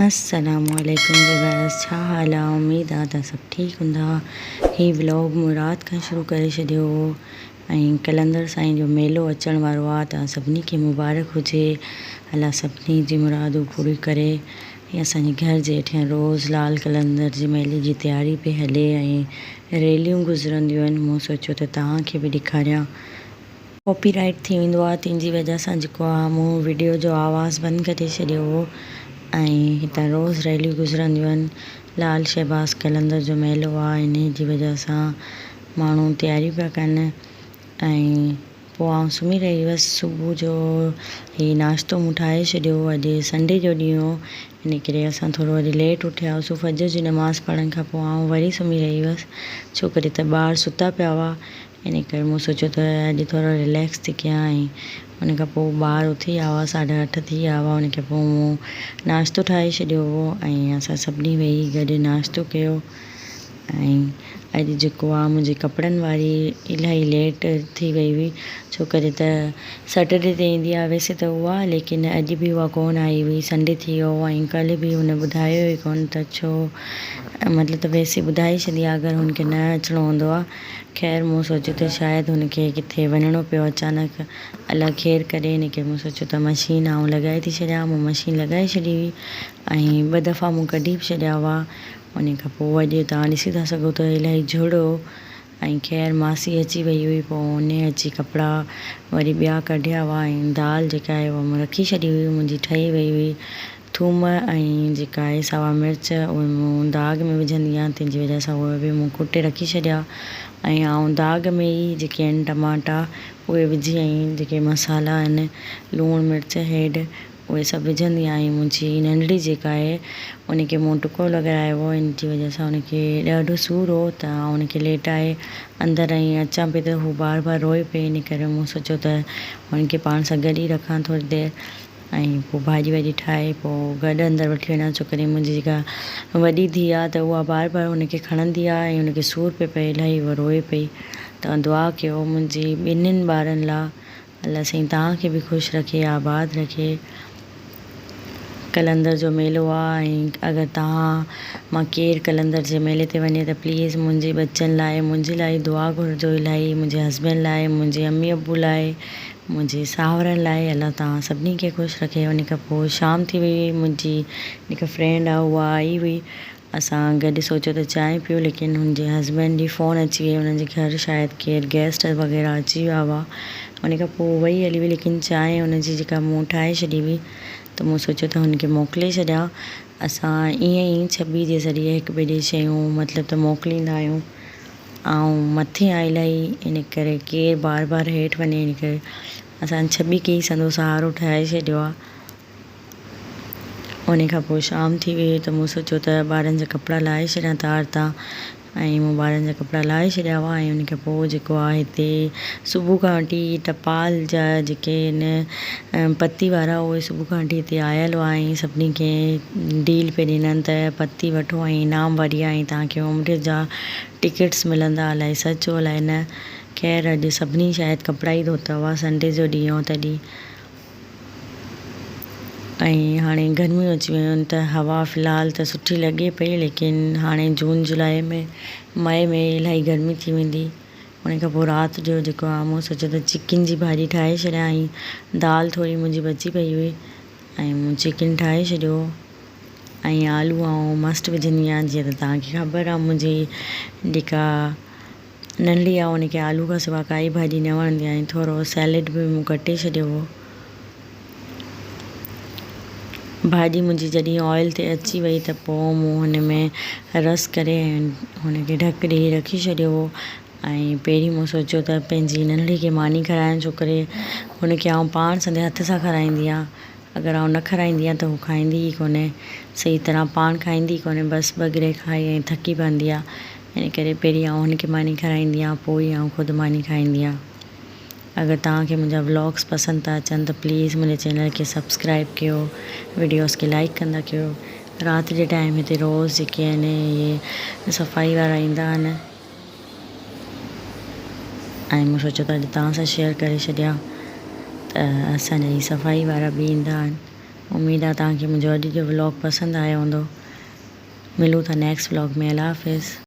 السلام عليڪم ويورس ڇا حال آ اميد آ ته سڀ ٺيڪ هوندا هي ولاگ مون رات کان شروع ڪري ڇڏيو هو ۽ قلندر سائين جو ميلو اچڻ وارو آ ته سڀني کي مبارڪ هجي الله سڀني جي مرادون پوريون ڪري هي اسان جي گهر جي هيٺيان روز لال قلندر جي ميلي جي تياري پئي هلي ۽ ريليون گذرنديون آهن مون سوچيو ته توهان کي به ڏيکاريان. ڪاپي رائيٽ ٿي ويندو آهي تنهن جي وجه سان جيڪو آهي مون وڊيو جو آواز بند ڪري ڇڏيو هو ۽ هتان روز ريليون گذرنديون آهن لال شهباز قلندر جو ميلو آهي انهي جي وجه سان ماڻهو تياريون پيا ڪن ۽ پوء آئون سمهي رهي هيس صبح جو هي ناشتو مون ٺاهي ڇڏيو هو اڄ سنڊي جو ڏينهن هو ان ڪري اسان ٿورو اڄ ليٽ اٿيا هئاسون فجر جي نماز پڙهڻ کان پوء آئون وري سمهي رهي هيس ڇو ڪري ته ٻار ستا پيا هئا ان ڪري مون سوچيو ته اڄ ٿورو رليڪس ٿي ڪيان ۽ ان کان پوء ٻار اٿي ويا هئا ساڍا اٺ ٿي ويا هئا ان کان پوء مون ناشتو ٺاهي ڇڏيو هو ۽ اسان سڀني ويهي گڏ ناشتو ڪيو ۽ اڄ جيڪو آهي منهنجي ڪپڙن واري الاهي ليٽ ٿي وئي هئي ڇو ڪري ته سيٽرڊي تي ايندي آهي ويسي ته اها ليڪن اڄ به اها ڪونه آئي هئي سنڊي ٿي ويو هو ۽ ڪلهه به هن ٻڌايو ئي ڪونه ته ڇو مطلب ته ويسي ٻڌائي ڇڏي آهي اگر هن کي نه اچڻو هوندو آهي خير مون سوچيو ته شايد هن کي ڪٿي وڃڻو پيو اچانڪ الله خير ڪري ان ڪري مون سوچيو ته مشين آئون لڳائي ٿي ڇڏيان مون مشين لڳائي ڇڏي هئي ۽ ٻه دفعا مون ڪڍي به ڇڏيا هئا ان کان پوء اڄ توهان ڏسي ٿا سگهو ته الاهي جهڙ هو ۽ خير ماسي اچي وئي هئي پوء ان اچي ڪپڙا وري ٻيا ڪڍيا هئا ۽ دال جيڪا آهي اها مون رکي ڇڏي هئي منهنجي ٺهي وئي هئي ٿوم ۽ جيڪا آهي ساوا مرچ اهي مون داغ ۾ وجهندي آهيان تنهن جي وجهه سان اهي به مون ڪٽي رکي ڇڏيا ۽ آئون داغ ۾ ئي جيڪي آهن ٽماٽا اهي وجهي ۽ جيڪي مصالحا آهن لوڻ مرچ هيڊ اهي سڀ وجهندي آهيان ۽ منهنجي ننڍڙي جيڪا آهي ان کي مون ٽڪو لڳارايو هو ان جي وجهه سان ان کي ڏاڍو سور هو ته آئون ان کي ليٽائي اندر ۽ اچان پئي ته هو بار بار روئي پئي ان ڪري مون سوچيو ته هن کي پاڻ سان گڏ ئي رکان ٿوري دير ۽ پوء ڀاڄي واڄي ٺاهي پوء گڏ اندر وٺي وڃان ڇو ڪري منهنجي جيڪا وڏي ڌيء آ ته اها بار بار هن کي کڻندي آ ۽ هن کي سور پئي پئي الاهي اها روئي پئي توهان دعا ڪيو منهنجي ٻنهين ٻارن لا الله سائين توهان کي به خوش رکي آباد رکي قلندر جو ميلو آ ۽ اگر توهان مان ڪير قلندر جي ميلي تي وڃي ته پليز منهنجي ٻچن لاء منهنجي لاء دعا گهرجو الاهي منهنجي هسبينڊ لاء منهنجي امي ابو لاء منهنجي ساهرن لاء الله توهان سڀني کي خوش رکي ان کان پوء شام ٿي وئي هئي منهنجي هڪ فرينڊ آ اها آئي هئي اسان گڏ سوچيو ته چانهه پيون ليڪن هن جي هسبينڊ جي فون اچي وئي انهن جي گهر شايد ڪير گيسٽ وغيره اچي ويا هئا ان کان پوء وئي هلي وئي ليڪن چانهه هن جي جيڪا مون ٺاهي ڇڏي هئي ته مون سوچيو ته هن کي موڪلي ڇڏيان اسان ائين ئي ڇٻي جي ذريعي هڪ ٻئي ڏي شيون مطلب ته موڪليندا آهيون آئون مٿي آيل هئي ان ڪري ڪير بار بار هيٺ وڃي ان ڪري اسان ڇٻي ڪئي سندو سهارو ٺاهي ڇڏيو آ ان کان پوء شام ٿي وئي ته مون سوچيو ته ٻارن جا ڪپڙا لاهي ڇڏيان تار تان ۽ مون ٻارن جا ڪپڙا لاهي ڇڏيا هئا ۽ ان کان پوء جيڪو آ هتي صبح کان وٺي ٽپال جا جيڪي آهن پتي وارا اهي صبح کان وٺي هتي آيل هئا ۽ سڀني کي ڊيل پئي ڏنن ته پتي وٺو ۽ انعام وري ۽ توهان کي عمري جا ٽڪيٽس ملندا الائي سچ هو الائي نه خير اڄ سڀني شايد ڪپڙا ئي ڌوتا هئا سنڊي جو ڏينهن هو تڏهن ۽ هاڻي گرميون اچي ويون آهن ته هوا في الحال ته سٺي لڳي پئي ليڪن هاڻي جون جولاء ۾ مئي ۾ الاهي گرمي ٿي ويندي ان کان پوء رات جو جيڪو آهي مون سوچيو ته چڪن جي ڀاڄي ٺاهي ڇڏيان ۽ دال ٿوري منهنجي بچي پئي هئي ۽ مون چڪن ٺاهي ڇڏيو ۽ آلو آئون مسٽ وجهندي آهيان جيئن ته توهان کي خبر آهي منهنجي جيڪا ننڍڙي آهي ان کي آلو کان سوا ڪائي ڀاڄي نه وڻندي آهي ۽ ٿورو سيلڊ به مون ڪٽي ڇڏيو هو ڀاڄي منهنجي جڏهن آئل تي اچي وئي ته پوء مون هن ۾ رس ڪري ۽ هن کي ڍڪ ڏئي رکي ڇڏيو هو ۽ پهرين مون سوچيو ته پنهنجي ننڍڙي کي ماني کارايان ڇو ڪري هن کي آئون پاڻ سندي هٿ سان کارائيندي آهيان اگر آئون نه کارائيندي آهيان ته هو کائيندي ئي ڪونهي صحيح طرح پاڻ کائيندي ئي ڪونهي بس ٻه گرهه کائي ۽ ٿڪي پوندي آهي ان ڪري پهرين آئون هن کي ماني کارائيندي آهيان پوء ئي آئون خود ماني کائيندي آهيان اگر توهان کي منهنجا ولاگس پسند ٿا اچن ته پليز منهنجي چينل کي سبسڪرائب ڪيو وڊيوز کي لائڪ ڪندا ڪيو رات جي ٽائيم هتي روز جيڪي آهن اهي صفائي وارا ايندا آهن ۽ مون سوچيو ته اڄ توهان سان شيئر ڪري ڇڏيان ته اسان جا هي صفائي وارا به ايندا آهن. اميد آ توهان کي منهنجو اڄ جو ولاگ پسند آيو هوندو. ملون ٿا نيڪسٽ ولاگ ۾ الله حافظ.